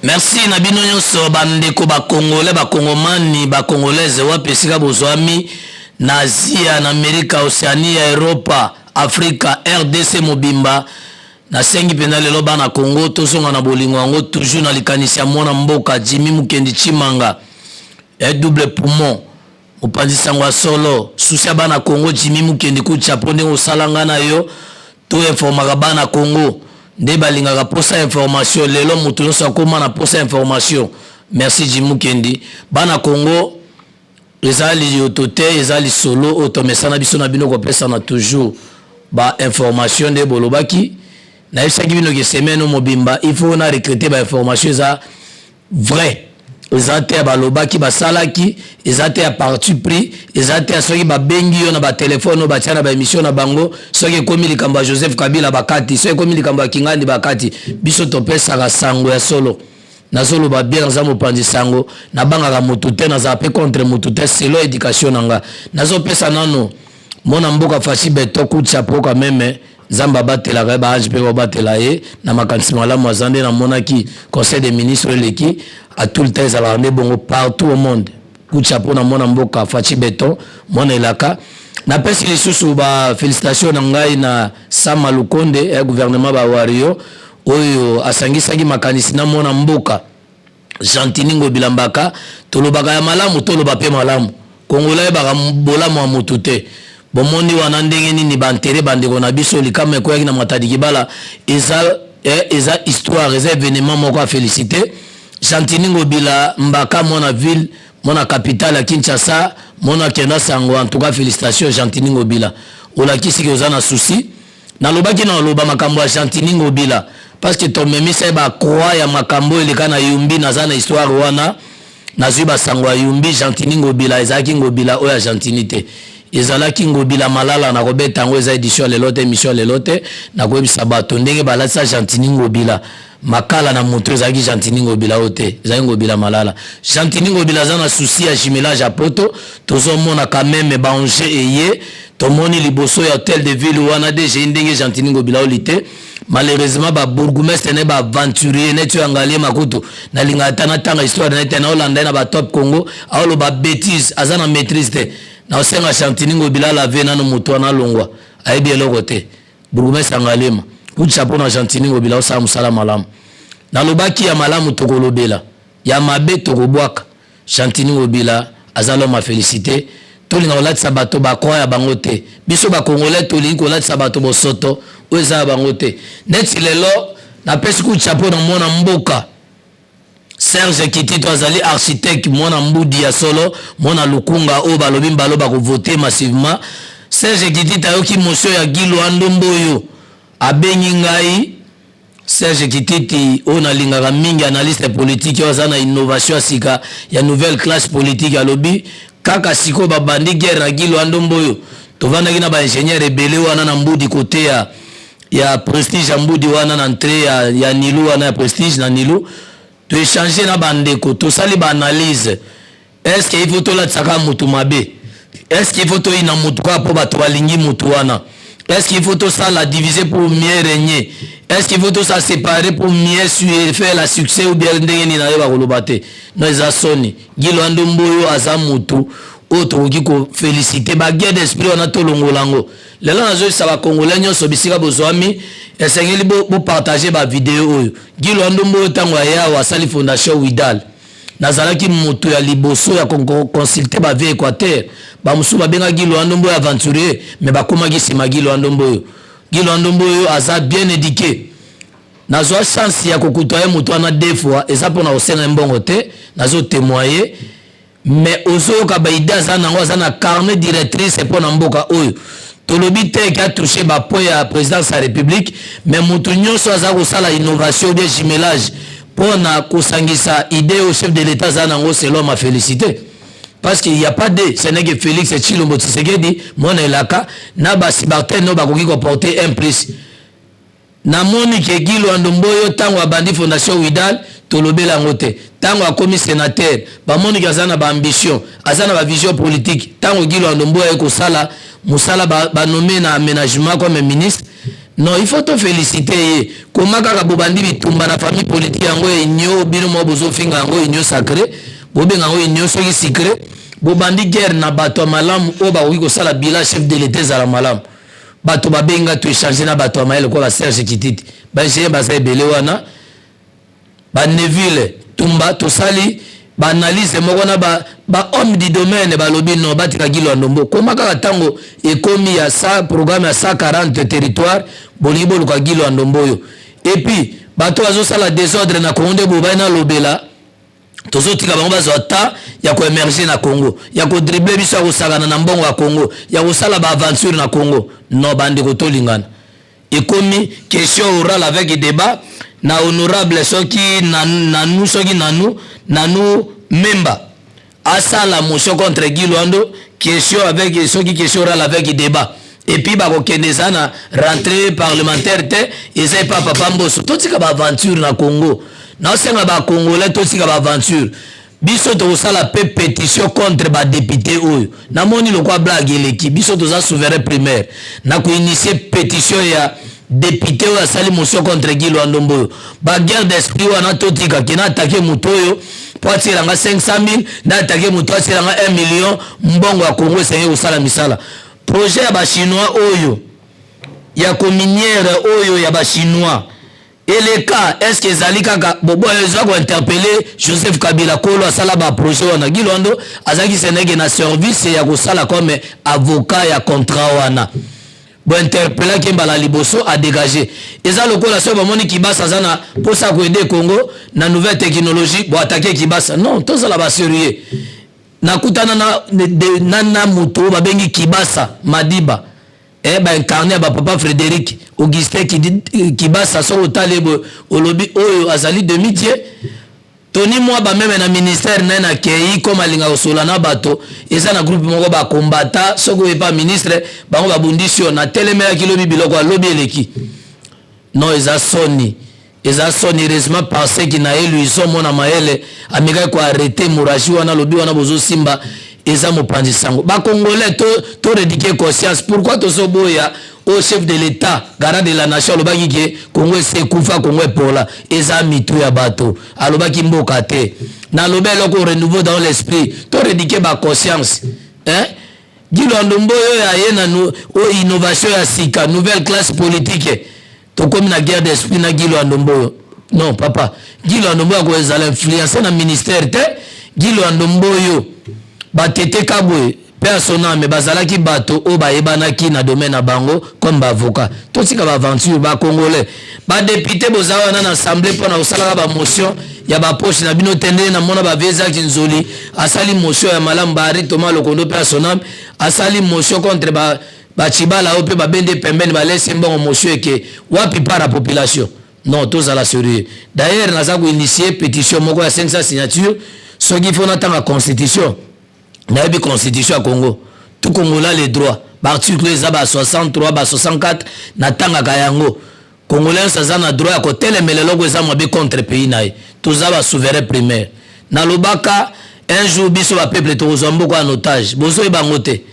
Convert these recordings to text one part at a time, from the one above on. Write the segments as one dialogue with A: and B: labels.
A: Merci na bino nyonso bandeko ba congolais, ba congomani, ba congolaise wapi esika bozwami na Azia, na Amerika, Oceania, Europa, Afrika, RDC mobimba. Nasengi mpenza lelo bana Congo tozonga na bolingo yango toujours na likanisi ya mwana mboka Jimmy Mukendi Tshimanga, eh, double poumon Mopanzi sango ya solo, souci ya bana Congo Jimmy Mukendi coup de chapeau ndenge osala nga na yo to informaka bana Congo nde balingaka posa ya information lelo mutu nionso akoma na posa ya information merci Jimmy Mukendi bana Congo eza liyoto te eza lisolo oyo tomesana biso na bino kopesana toujours ba information nde bolobaki nayebisaki bino ke semaine mobimba il faut na recruter ba information eza Vrai eza te ya balobaki basalaki eza te ya parti pris eza te ya soki babengi yo na ba telephone oyo batia na ba emission na bango soki ekomi likambo ya Joseph Kabila bakati soki ekomi likambo ya Kingandi bakati biso topesaka sango ya solo nazoloba bien naza mopanzi sango nabangaka mutu te nazala pe contre mutu te selon education na nga nazopesa nano mwana mboka Fatshi Beton coup de chapeau quand meme Nzambe abatelaka ye ba ange pe babatela ye na makanisi malamu aza nde namonaki conseil des ministres eleki a tout le temps ezalaka nde bongo partout au monde coup de chapeau na mwana mboka Fatshi Beton mwana elaka napesi lisusu ba felicitations na ngai na Sama Lukonde ya gouvernement ba Wario oyo asangisaki makanisi na mwana mboka Gentiny Ngobila Mbaka, tolobaka ya malamu toloba pe malamu. Congolais ayebaka bolamu ya mutu te. Bomoni wana ndenge nini ba enterre ba ndeko na biso, likama ekweyaki na Matadi Kibala eza eh, eza histoire, eza evenement moko a feliciter. Gentiny Ngobila Mbaka mwana ville, mwana capitale ya Kinshasa, mwana akenda sango, en tout cas felicitations Gentiny Ngobila. Olakisi ke oza na souci. Nalobaki na oloba makambo ya Gentiny Ngobila parce que tomemisa ye ba croix ya makambo oyo eleka na Yumbi naza na histoire wana nazui ba sango ya Yumbi Gentiny Ngobila ezalaki Ngobila oyo ya Gentiny te ezalaki Ngobila Malala nakobeta yango eza edition ya lelo te emission ya lelo te nakoyebisa bato ndenge balatisa Gentiny Ngobila makala na moto ezalaki Gentiny Ngobila oyo te ezalaki Ngobila Malala Gentiny Ngobila aza na souci ya jumelage ya poto tozomona quand meme ba enjeu eye tomoni liboso ya hotel de ville wana DGI ndenge Gentiny Ngobila oli te malheureusement ba bourgmestre ne ba aventurier neti oyo ya Ngaliema kutu nalingaka ata natanga histoire na ye te naolanda ye na ba top Congo aoloba betise aza na maitrise te naosenga Gentiny Ngobila alave nano moto wana alongwa ayebi eloko te Bourgmestre ya Ngaliema coup de chapeau na Gentiny Ngobila osala mosala malamu nalobaki ya malamu tokolobela ya mabe tokobwaka Gentiny Ngobila aza l'homme à feliciter tolinga kolatisa bato ba croix ya bango te biso ba congolais tolingi kolatisa bato bosoto oyo eza ya bango te neti lelo napesi coup de chapeau na mwana mboka Serge Kitito azali architecte mwana mbudi ya solo mwana lukunga oyo balobi mbalo bakovote massivement Serge Kitito ayoki motion ya Guy Loando Mboyo abengi ngai Serge Kititi oyo nalingaka mingi analyste politique oyo aza na innovation ya sika ya nouvelle classe politique alobi kaka sikoyo babandi guerre na Guy Loando Mboyo tovandaki na ba ingénieur ebele wana na Mbudi kote ya ya prestige ya Mbudi wana na entrée ya, ya Nilu wana ya prestige na Nilu to échanger na bandeko tosali ba analyse est ce que il faut tolatisa kaka mutu mabe est ce que il faut toyina mutu kaka mpo bato balingi mutu wana est ce qu'il faut tosala diviser pour mieux régner est ce qu'il faut tosala séparer pour mieux faire la succès ou bien ndenge nini nayeba koloba te no eza soni Guy Loando Mboyo aza mutu oyo tokoki koféliciter ba guerre d'esprit wana tolongola yango lelo nazoyebisa bacongolais nyonso bisika bozwami esengeli bopartage bo bavideo oyo Guy Loando Mboyo ntango ayawa asali fondation Widal nazalaki moto ya liboso ya consulter ba vieux Équateur bamosusu babengaki Guy Loando Mboyo aventurier mais bakomaki nsima Guy Loando Mboyo Guy Loando Mboyo aza bien éduqué nazwa chance ya kokuta ye moto wana deux fois eza mpona kosenga ye mbongo te nazotémoigner mais ozoyoka baide aza nango aza na carnet directrice mpo na mboka oyo tolobi te ke atouche bapoint ya présidence ya république mais moto nyonso aza kosala innovation ou bien jumelage mpo na kosangisa idée oyo chef de l'état aza nango selon ma félicité parce qu'il y a pas de ce n'est que Félix Tshilombo Tshisekedi mwana elaka na basubalterne oyo bakoki koporter un plus namoni ke Guy Loando Mboyo ntango abandi fondation Widal tolobela yango te ntango akomi sénateur bamoni ke aza na baambition aza na bavision politique ntango Guy Loando Mboyo aye kosala mosala banome na aménagement comme ministre. Non, il faut toféliciter ye. Koma kaka bobandi bitumba na famille politique yango, union bino moko bozofinga yango union sacrée, bobenga yango union soki sucré. Bobandi guerre na bato ya malamu oyo bakoki kosala bilan chef de l'État ezala malamu. Bato babenga toéchanger na bato ya mayele lokola baSerge Kititi, baingénieur baza ebele wana, baNeville Tumba. Tosali baanalyse moko na bahomme ba du domaine, balobi non, batika Guy Loando. Koma kaka ntango ekomi ya sa programme ya 140 territoire, bolingi boluka Guy Loando oyo. Et puis bato bazosala désordre na Kongo nde bobai nalobela, tozotika bango bazwa ta ya koémerger na Congo, ya kodribler biso, ya kosakana na mbongo ya Congo, ya kosala baaventure na Congo. Non, bandeko, tolingana. Ekomi question orale avec débat na honorable soki nanu, soki nanu Memba asala motion contre Guy Loando, question avec soki question orale avec débat. Et puis bakokende, eza na rentrée parlementaire te, eza epa papa Mboso. Totika baaventure na Congo. Naosenga bacongolais, totika baaventure. Biso tokosala mpe pétition contre badéputé oyo namoni lokwa blague eleki. Biso toza souverain primaire. Na koinitier pétition ya député oyo asali motion contre Guy Loando Mboyo. Baguerre d'esprit wana totika. Kena attaquer moto oyo mpo atielanga 500 000, nde attaquer moto atielanga 1 million. Mbongo ya Kongo esengi kosala misala. Projet ya bachinois oyo ya cominière oyo ya bachinois eleka, est-ce ezali kaka bobo eza kointerpeller Joseph Kabila kolo asala baprojet wana? Guy Loando azalaki seneke na service ya kosala comme avocat ya contrat wana. Bointerpellaki mbala liboso, adégage. Eza lokola soki bamoni Kibasa aza na mposa ya koaider Congo na nouvelle technologie, boattaquer Kibasa. Non, tozala basérieux. Nakutana na moto oyo babengi Kibasa Madiba, baincarné ya bapapa Frédéric Augustin Kibasa. Soki otali boye, olobi oyo azali demi dieu. Toni mwa bameme na ministère na ye nakei koma alinga kosola na bato, eza na groupe moko bakombata. Soki oyepa ministre bango babundisi yo. Natelemelaki lobi biloko alobi eleki. Non, eza soni, eza soni. Heureusement parce que na ye Luison mona mayele amekaki koarrêter hémorragie wana. Alobi wana bozosimba eza mopanzi sango. Bacongolais, to rééduquer conscience. Pourquoi tozoboya oyo chef de l'État, garant de la nation, alobaki ke Kongo esi ekufa, Kongo epola? Eza mitu ya bato, alobaki mboka te. Nalobi eloko renouveau dans l'esprit, to rééduquer baconscience, hein? Guy Loando Mboyo oyo aye na oyo innovation ya sika, nouvelle classe politique, tokomi na guerre d'esprit na Guy Loando Mboyo. Non, papa, Guy Loando Mboyo akozala influence na ministère te. Guy Loando Mboyo, batete kabwe mpe asoname bazalaki bato oyo bayebanaki na domaine na bango comme baavocat. Totika baaventure. Bacongolais, badéputé boza wana na assemblée mpona kosalaka bamotion ya bapoche na bino te. Ndenge namona baviezaki nzoli asali motion ya malamu, baHenri Thomas Lokondo mpe asoname asali motion contre bacibala oyo mpe babende pembeni, balesi mbongo. Motion eke wapi par la population? Non, tozala sérieux. D'ailleurs naza koinitier pétition moko ya 500 signature. Soki fo natanga constitution, nayebi constitution ya Congo, tout Congolais le droit, baarticle eza ba 63, ba 64, natangaka yango. Congolais nyonso aza na droit ya kotelemela eloko eza mabe contre pays na ye. Toza basouverain primaire. Nalobaka un jour biso bapeuple tokozwa mboka ya otage. Bozoyeba yango te.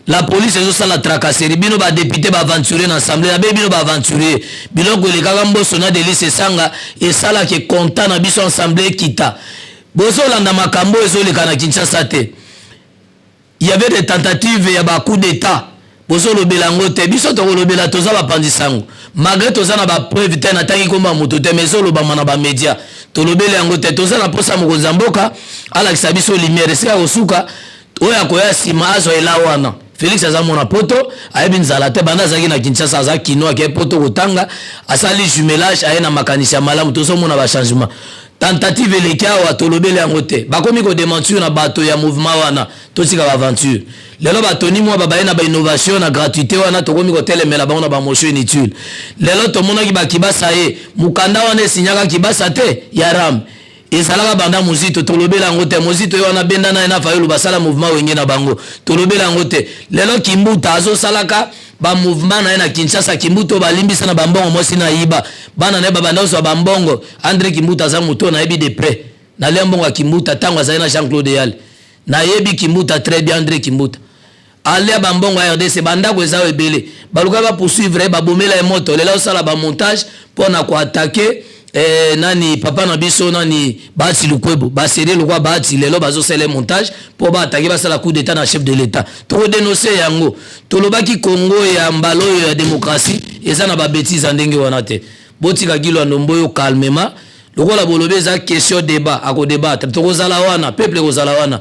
A: La police ezosala tracasserie. Bino badéputé, baaventurier na assemblée, nabeyi bino baaventurier. Biloko elekaka Mboso na Delise esanga esalaka konta na biso assemblée ekita. Bozolanda makambo oyo ezoleka na Kinshasa te. Il y avait des tentatives ya bacoup d'État, bozolobela yango te. Biso tokolobela, toza bapanzi sango. Malgré toza na bapreuve te, natangi komba moto te, mais ezolobama na bamédia, tolobeli yango te. Toza na mposa mokonzi ya mboka alakisa biso lumière esika kosuka. Oyo akoya nsima azwa ela wana. Félix aza mona poto, ayebi nzala te. Banda azalaki na Kinshasa, aza kino ake poto kotanga, asali jumelage, aye na makanisi ya malamu. Tozomona bachangement. Tentative eleki awa, tolobeli yango te. Bakomi kodémentir na bato ya mouvement wana. Totika baaventure. Lelo batoni mwa babaye na bainnovation na gratuité wana, tokomi kotelemela bango na bamotion inutile. Lelo tomonaki bakibasa ye mokanda wana esinyaka Kibasa te ya ram ezalaka banda Mozito, tolobela yango te. Mozito ye wana benda na ye na Fayulu basala mouvement Wenge na bango, tolobela yango te. Lelo Kimbuta azosalaka bamouvement na ye na Kinshasa. Kimbuta oyo balimbisa na bambongo, mwasi na yiba, bana na ye babanda kozwa bambongo. André Kimbuta aza moto oyo nayebi de près. Nalia mbongo ya Kimbuta ntango azali na Jean Claude Yale. Nayebi Kimbuta très bien. André Kimbuta Alia ba mbongo ya RDC, ba ndako eza ebele. Baluka ba poursuivre, ba bomela ye moto. Lela osala ba montage mpo na ko attaquer nani papa na biso nani Bahati Lukwebo. Ba serie lokwa Bahati lelo bazosala montage mpo ba attaquer, basala coup d'état na chef de l'État. Tokodénoncer yango. Tolobaki Congo ya mbala oyo ya démocratie eza na ba bêtise ya ndenge wana te. Botika Guy Loando Mboyo calmement. Lokola bolobi eza question débat, akodébattre. Tokozala wana, peuple ekozala wana.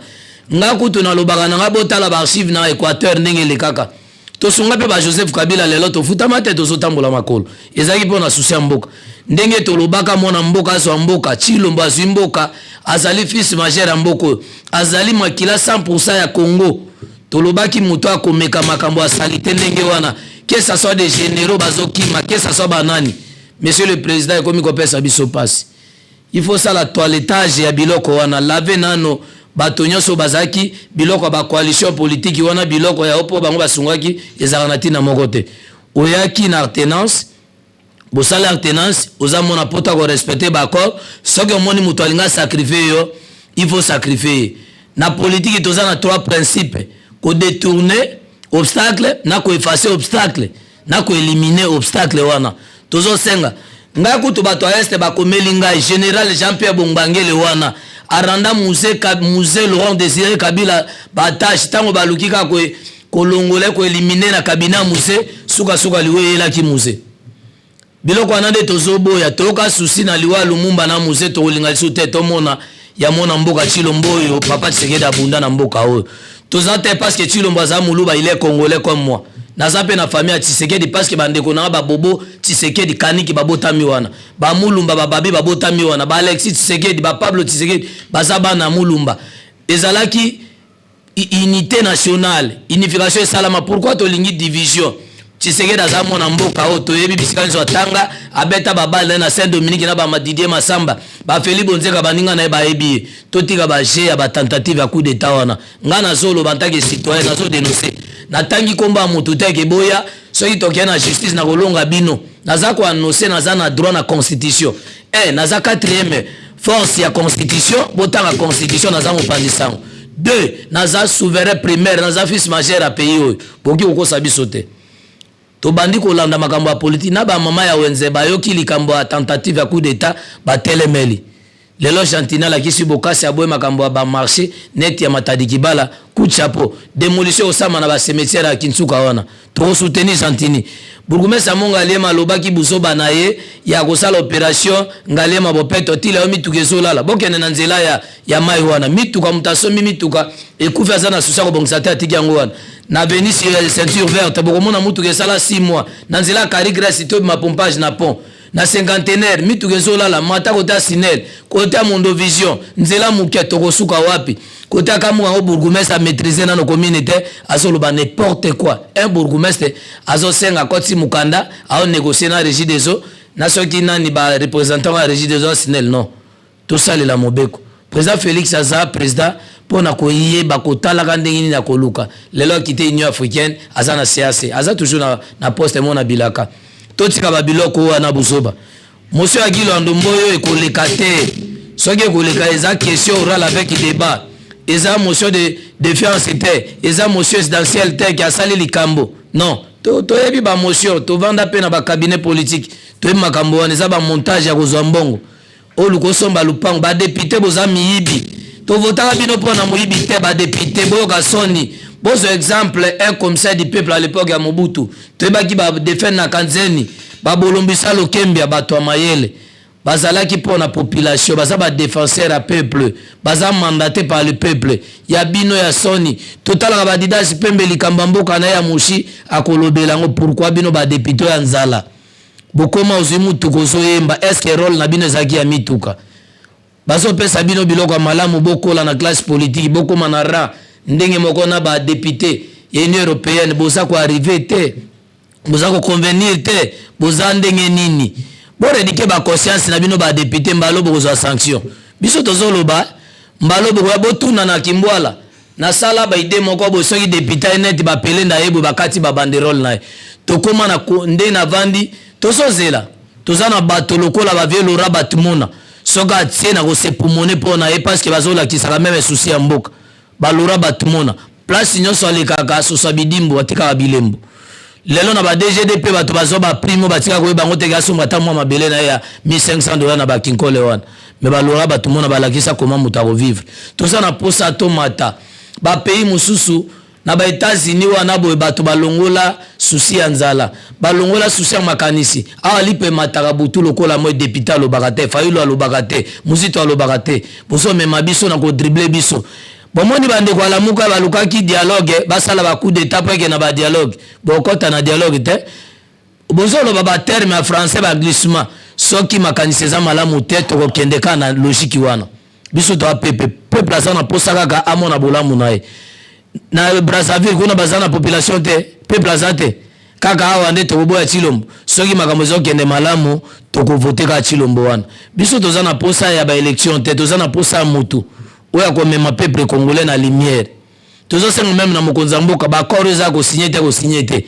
A: Nga kutu nalobaka na nga, botala baarchive na Équateur ndenge elekaka. Tosunga mpe ba Joseph Kabila, lelo tofutama te, tozotambola makolo. Ezalaki mpo na souci ya mboka. Ndenge tolobaka, mwana mboka azwa mboka. Tshilombo azwi mboka, azali fils majeur ya mboka oyo, azali makila 100 ya Congo. Tolobaki moto akomeka makambo asali te ndenge wana, que ça soit des généraux bazokima, que ça soit banani. Monsieur le président, ekomi kopesa biso mpasi. Il faut sala toilettage ya biloko wana, lave nano bato nyonso bazalaki biloko ya bacoalition politique wana, biloko ya mpo bango basungaki ezalaka na ntina moko te. Oyaki na alternance, bosali alternance, oza mona mpota korespecter baaccord. Soki omoni moto alingi asacrifier yo, il faut sacrifier ye. Na politike toza na trois principes: kodétourner obstacle, na koeffacer obstacle, na koéliminer obstacle. Wana tozosenga. Ngai kutu bato ya Est bakomeli ngai, général Jean Pierre Bombangele wana aranda Mzee Laurent Désiré Kabila batâches. Ntango baluki kaka kolongola, koéliminer na cabinet ya Mzee, sukasuka liwa eyelaki Mzee. Biloko wana nde tozoboya. Toyoka souci na liwa ya Lumumba na Mzee. Tokolinga lisusu te tomona ya mona mboka Tshilombo oyo. Papa Tshisekedi abunda na mboka oyo. Toza te parce que Tshilombo aza Moluba, il est congolais comme moi. Naza mpe na famille ya Tshisekedi parce que bandeko na nga babobo Tshisekedi kaniki babotami wana, bamulumba bababi babotami wana, baalexis Tshisekedi, bapablo Tshisekedi baza bana ya Mulumba. Ezalaki unité nationale, unification esalama. Pourquoi tolingi division? Tshisekedi aza mwana mboka oyo toyebi bisika nyonso atanga, abeta babale na ye na Saint Dominique na bamadidie Masamba, bafeli Bonzeka, baninga na ye bayebi ye. Totika baje ya batentative ya coup d'état wana. Ngai nazoloba ntake citoyen, nazodénoncer. Natangi nkombo ya motu te keboya. Soki tokei na justice, na kolonga bino. Naza koannoncer, naza na droit na constitution. Naza quatrième force ya constitution. Botanga constitution, naza mopanzi sango. Deux, naza souverain primaire, naza fils majeur ya pays oyo. Bokoki kokosa biso te. Tobandi kolanda makambo ya politike na bamama ya wenze, bayoki likambo ya tentative ya coup d'état, batelemeli. Lelo Gentiny alakisi bokasi, aboye makambo ya bamarché neti ya Matadi Kibala. Coup de chapeau. Démolition osama na bacimetière ya Kinsuka wana, tokosoutenir Gentiny. Bourgmestre Mongo Ngaliema alobaki buzoba na ye ya kosala opération Ngaliema bopeto. Tila yo mituka ezolala, bokende na nzela ya mai wana, mituka, moto asombi mituka ekufi, aza na souci ya kobongisa te, atiki yango wana. Na venisi ya Ceinture Verte, bokomona mutuka esala 6 mois. Na nzela ya Cari Grèce, tobima pompage na pont na Cinquantenaire, mituka ezolala. Mata côté ya Sinel, côté ya Mondovision, nzela moke. Tokosuka wapi? Côté akamuka yango, bourgmestre amaîtrise nano commune te, azoloba n'importe quoi. Un bourgmestre azosenga akoti mokanda, aonégocie na Régie des eaux, na soki nani, bareprésentant ya Régie des eaux, Sinel. Non, tosalela mobeko. Président Félix aza président mpona koyeba kotalaka ndenge nini ya koluka. Lelo akite Union africaine, aza na CAC, aza toujours na poste mo na bilaka. Totika babiloko wana buzoba. Motion ya Guy Loando Mboyo ekoleka te. Soki ekoleka, eza question orale avec débat, eza motion de défiance te, eza motion présidentielle te ke asali likambo. Non, toyebi bamotion, tovanda mpe na bacabinet politique, toyebi makambo wana. Eza bamontage ya kozwa mbongo, oluka osomba lupango. Badéputé boza miyibi, tovotaka bino mpo na moyibi te. Badéputé, boyoka soni. Bozwa exemple, un commissaire du peuple à l'époque ya Mobutu, toyebaki badefendre na Kanzeni, babolombisa Lokembia, bato ya mayele bazalaki mpo na population, baza badéfenseur ya peuple, baza mandaté par le peuple. Ya bino ya soni. Totalaka badidasi pembe, likambo ya mboka na ye ya moshi akolobela yango. Pourquoi bino badéputé ya nzala bokoma ozwi mutuka, ozoyemba? Est-ce rôle na bino ezalaki ya mituka? Bazopesa bino biloko ya malamu, bokola na classe politique, bokóma na rang ndenge moko na badéputé ya Union européenne. Boza koarriver te, boza koconvenir te, boza ndenge nini? Borééduquer baconscience na bino badéputé. Mbalo bokozwa sanction. Biso tozoloba, mbalo bokoya botuna na Kimbwala. Nasala baidée moko boye, soki député neti bapele na ye boye, bakati babanderole na ye. Tokóma na nde navandi, tozozela. Toza na bato lokola bavieux Lora Batumona, soki atie na kosepumone mpo na ye, parce que bazolakisaka même souci ya mboka. Balora Batumona. Place nyonso alekaka asosa bidimbu, atekaka bilembo. Lelo na ba DGD mpe bato bazwa ba prime batika koyeba yango teke asomba ata mwa mabele na ye ya 1500 dollars na bakinkole wana. Me balora bato mona balakisa koma moto akovivre. Toza na posa tomata ba pays mosusu na ba Etats-Unis wana boye bato balongola souci ya nzala, balongola souci ya makanisi. Awa lipa emataka butu lokola moi, député alobaka te, Fayulu alobaka te, Muzito alobaka te. Bozomema biso na kodrible biso. Bomoni bandeko alamuka balukaki dialogue, basala ba coup d'état po eke na ba dialogue. Bokota na dialogue te. Bozoloba ba terme ya français, ba glissement. Soki makanisi eza malamu te, tokokende kaka na logique wana. Biso toa pepe, peuple aza na posa kaka amona bolamu na ye. Na Brazzaville kuna baza na population te, peuple aza te. Kaka awa nde tokoboya Tshilombo. Soki makambo ezokende malamu, tokovote kaka Tshilombo wana. Biso toza na posa ya ba élection te, toza na posa ya mutu oyo akomema peuple congolais na lumière. Tozosenga meme na mokonzi ya mboka, baaccord eza kosinye te, kosinye te.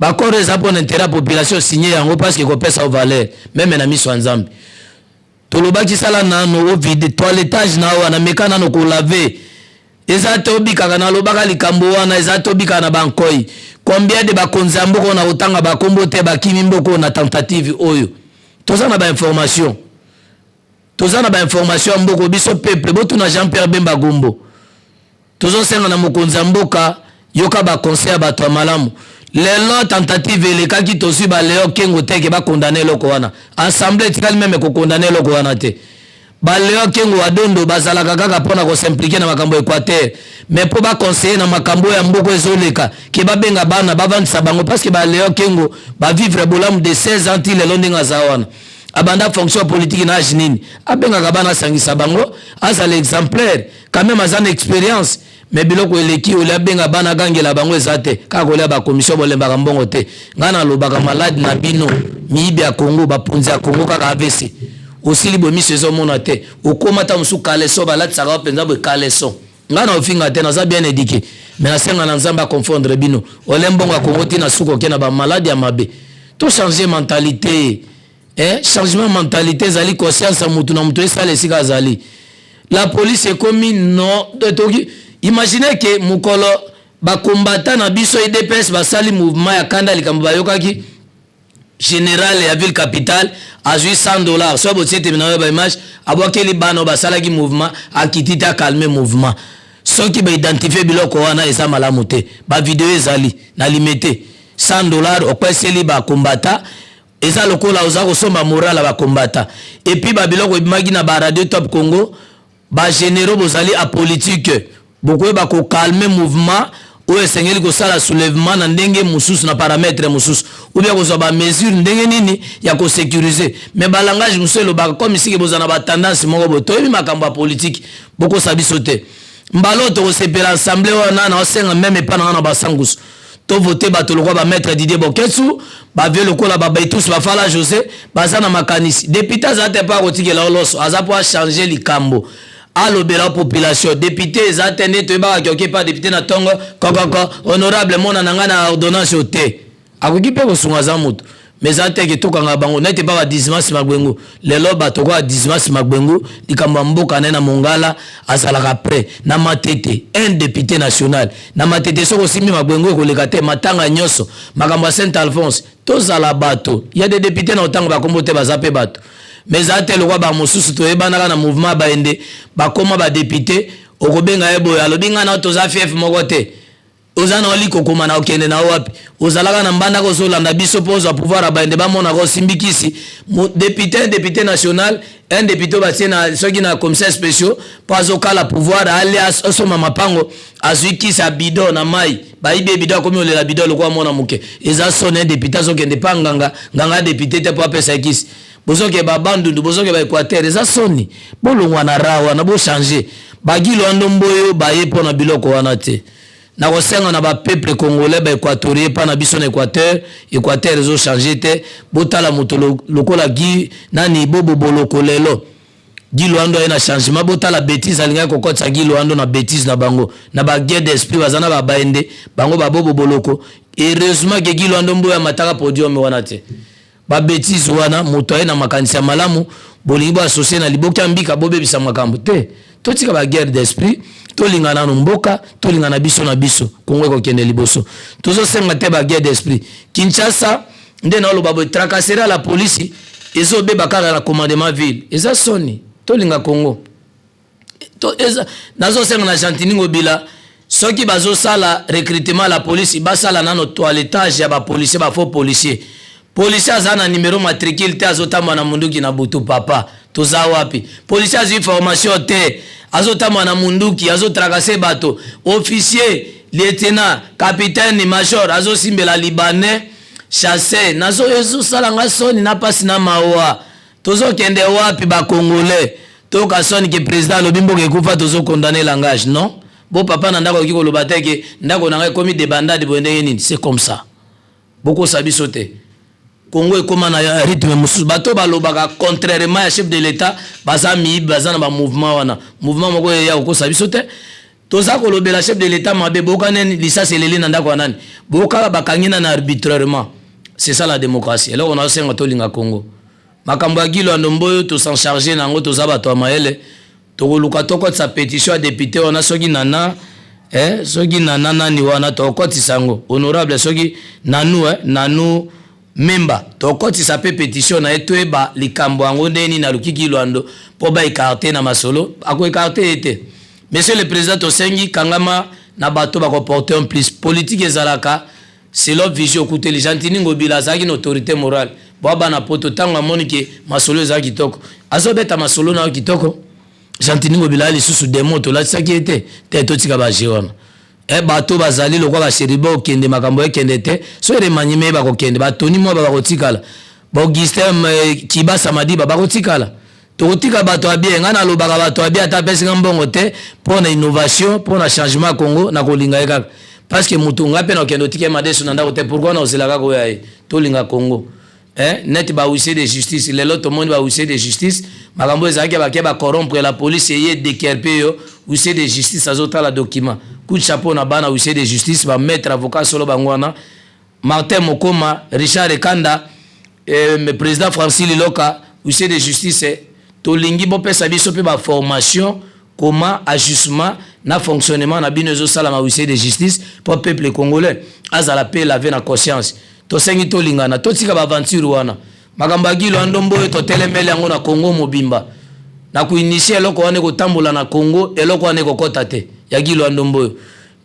A: Baaccord eza mpona intérêt ya population, signe yango parce que ekopesa yo valeur meme na miso ya Nzambe. Tolobaki sala nano ovide toilettage na wana, meka nano kolave. Eza te obikaka, nalobaka likambo wana, eza te obikaka na bankoi. Combien de bakonzi ya mboka na kotanga bakombo te bakimi mboka na tentative oyo? Toza na bainformation, toza na bainformation ya mboka biso peuple. Botuna Jean Pierre Bemba Gombo. Tozosenga na mokonzi ya mboka, yoka baconseil ya bato ya malamu. Lelo tentative elekaki, tozwi baleo Kengo teke bakondane eloko wana. Assemblée etikali meme kokondane eloko wana te. Baleo Kengo Adondo bazalaka kaka mpona kos'impliquer na makambo ya Équateur, mais mpo baconseiller na makambo ya mboka ezoleka ke babenga bana bavandisa bango, parce que baleo Kengo bavivre bolamu de 16 ans ti lelo. Ndenge aza wana, abanda fonction politique na age nini? Abengaka bana, asangisa bango, azala exemplaire quand même, aza na expérience. Mais biloko eleki, olia abenga bana, agangela bango eza te. Kaka kolia bakomission, bolembaka mbongo te. Ngai nalobaka maladi na bino, miyibi ya Kongo, bapunzi ya Kongo, kaka AVC osili boye, miso ezomona te, okóma ta mosusu caleçon balatisaka mpenza boye caleçon. Ngai na ofinga te, naza bien éduqué, mais nasenga na Nzambe aconfondre bino. Ole mbongo ya Kongo ntina suka oke na bamaladi ya mabe. Tochange mentalité, eh? Changement mentalité ezali conscience ya mutu na mutu esala esika azali. La police ekomi no toki imagine ke mokolo bakombata na biso UDPS basali mouvement ya kanda, likambo bayokaki général ya ville capitale azwi 100 dollars, so botie teme na oyo baimage, abwakeli bana oyo basalaki mouvement, akiti te akalme mouvement. Soki baidentifie biloko wana eza malamu te, bavideo ezali na limete. 100 dollars okweseli bakombata, eza lokola oza kosomba moral ya bakombata. Et puis babiloko ebimaki na baradio Top Congo, bagénéraux bozali apolitique, bokoyeba kokalme mouvement oyo esengeli kosala soulèvement na ndenge mosusu, na paramètre mosusu, ou bien kozwa bamesure ndenge nini ya kosécuriser. Mais balangage mosusu elobaka comme siki bozala na batendance moko boye. Toyebi makambo ya politike, bokosa biso te. Mbala oyo tokosepela assemblée wana, naosenga meme epa na nga na basangusu, tovote bato lokola bamaître Didier Boketsu, bavie lokola babaitus bafala José, baza na makanisi. Député aza te mpo akotikela oloso, aza mpo achange likambo, alobela population. Député eza te nde toyebaka kioki epa député na ntongo kokoko honorable mona na ngai na ordonnance oyo te. Akoki mpe kosunga, aza moto, mais eza te ke tokanga bango neti epa badismas Magbengu. Lelo bato koya Dismas Magbengu, likambo ya mboka naye na Mongala azalaka prêt na Matete, un député national na Matete. Soki osimbi Magbengu ekoleka te, matanga nyonso, makambo ya Saint Alphonse. Tozala bato ya de député na otango bakombo te, baza mpe bato, mais eza te lokwa bamosusu toyebanaka na mouvement baende bakóma badéputé. Okobenga ye boye, alobi ngai na toza fief moko te. Oza na oli kokoma na okende na wapi? Ozalaka na mbandaka, ozolanda biso mpo ozwa pouvoir ya baende, bamonaka osimbi kisi. Député, un député national, un député batie na soki na commissaire spéciaux mpo azokala pouvoir, ale asomba mapango, azwi kisi ya bido na mai, bayibi ye bido, akomi olela bido lokola mwana moke. Eza soni. Un député azokende mpa nganga, nganga ya député te mpo apesa ye kisi. Bozoke babandundu, bozoke baéquateur, eza soni. Bolongwa na ra wana, bochange bagilo ando mboyo baye mpo na biloko wana te. Nakosenga na bapeuple congolais, baéquatorien mpa na biso na Équateur, Équateur ezochange te. Botala moto lokola Gi nani, Bobo Boloko. Lelo Gi Lwando aye na changement. Botala bétise alingaki kokotisa Gi Lwando na bétise na bango, na baguerre d'esprit baza na babaende bango babobo Boloko. Heureusement ke Gi Lwando mboyo amataka podium wana te. Babétise wana, moto aye na makanisi ya malamu. Bolingi bo associer na liboke ya mbika, bobebisa makambo te. Totika ba guerre d'esprit, tolinga nanu mboka, tolinga na biso na biso, Kongo ekokende liboso. Tozosenga te ba guerre d'esprit. Kinshasa nde naoloba boye, tracasserie ya la polisi ezobeba kaka na commandement ville, eza soni. Tolinga Kongo. Nazosenga na Gentiny Ngobila, soki bazosala recrutement la police, basala nano toilettage ya bapolicier, bafaux policier. Policier aza na numero matricule te, azotambola na munduki na butu. Papa, toza wapi? Policier azwi formation te, azotambola na munduki, azotracasser bato. Officier, lieutenant, capitaine, major azosimbela libanais chasse. Nazo ezosala nga soni na mpasi na mawa. Tozokende wapi, bacongolais? Toyoka soni ke président alobi mboka ekufa, tozocondamner langage. Non, bo papa na ndako akoki koloba te ke ndako na ngai ekomi débandade boye. Ndenge nini? C'est comme ça, bokosa biso te. Kongo ekóma na rythme mosusu. Bato balobaka contrairement ya chef de l'État baza miyibi, baza na bamouvement wana, mouvement moko eya kokosa biso te. Toza kolobela chef de l'État mabe, boyoka nini? Lisasi eleli na ndako ya nani? Boyokaka bakangi nani arbitrairement? C'est ça la démocratie. Eloko nazosenga, tolinga Congo. Makambo ya Guy Loando Mboyo, tos'en charge na yango. Toza bato ya mayele, tokoluka tokotisa pétition ya député wana. Soki nana, soki nana nani wana, tokotisa yango. Honorable, soki nanu, nanu Memba, tokotisa mpe pétition na ye, toyeba likambo yango ndenge nini aluki Guy Loando mpo baécarter na masolo. Akoécarter ye te. Monsieur le président, tosengi kangama na bato bakoporter un plus. Politique ezalaka selon vision. Okuteli Gentiny Ngobila, azalaki na autorité morale. Bo bana poto, ntango amoni ke masolo ezala kitoko, azobeta masolo na yo kitoko. Gentiny Ngobila lisusu demo tolatisaki ye te te. Totika baje wana. Bato bazali lokwa basheriba, okende makambo ekende te. So remaniement ye, bakokende batoni mwa bakotikala, baAugustin Kibasa Madiba bakotikala. Tokotika bato ya bien. Ngai nalobaka bato ya bien, ata apesinga mbongo te mpo na innovation, mpo na changement ya Congo, na kolinga ye kaka parce que motu ngai mpe nakokende otika ye madeso na ndako te. Pourquoi na ozela kaka oyo ye? Tolinga Congo. Neti bahuissier de justice, lelo tomoni bahuissier de justice, makambo ezalaki bake bacorrompre la police, eye déguerpir yo. Huissier de justice azotala document. Coup de chapeau na bana huissier de justice, bamaître avocat solo bango wana, Martin Mokoma, Richard Ekanda, président Francis Liloka. Huissier de justice, tolingi bopesa biso mpe baformation, comment ajustement na fonctionnement na bino ezosalama, huissier de justice, mpo peuple congolais azala mpe lavé na conscience. Tosengi tolingana, totika baaventure wana. Makambo ya Guy Loando Mboyo, totelemeli yango na Congo mobimba na koinitier eloko wana ekotambola na Congo. Eloko wana ekokɔta te ya Guy Loando Mboyo.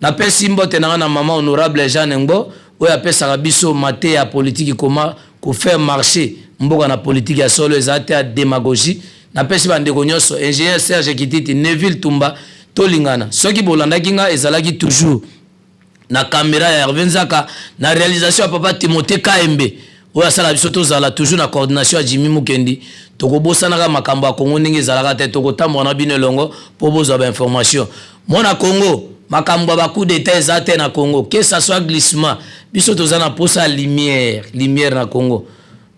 A: Napesi mbote na nga na mama honorable Jeanne Ngo, oyo apesaka biso mateya ya politiki, koma kofaire marcher mboka na politiki ya solo, eza te ya démagogie. Napesi bandeko nyonso, ingénieur Serge Kititi, Neville Tumba, tolingana. Soki bolandaki nga, ezalaki toujours na caméra ya Herve Nzaka, na réalisation ya papa Timothée Kaembe, oyo asala biso tozala toujours na coordination ya Jimmy Mukendi. Tokobosanaka makambo ya Kongo ndenge ezalaka te. Tokotambola na bino elongo mpo bozwa bainformation. Mwana Kongo, makambo ya bacoup d'état eza te na Congo, que ça soit glissement. Biso toza na posa ya lumière, lumière na Congo.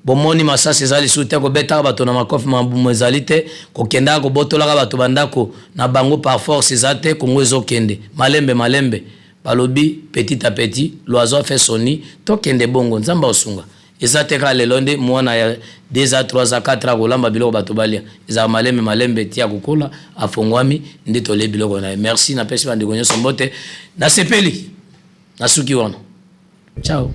A: Bomoni, masasi eza lisusu te, kobetaka bato na makofi mabumu ezali te, kokendaka kobotolaka bato bandako na bango par force eza te. Kongo ezokende malembe malembe. Balobi petit à petit l'oiseau fait son nid. Tokende bongo, Nzambe aosunga. Eza te kaka lelo nde mwana ya 2 a 3 a 4 akolamba biloko bato balia. Ezala malembe malembe, ti akokola, afongwami nde tolie biloko na ye. Merci, napesi bandeko nyonso mbote, nasepeli, nasuki wana. Ciao.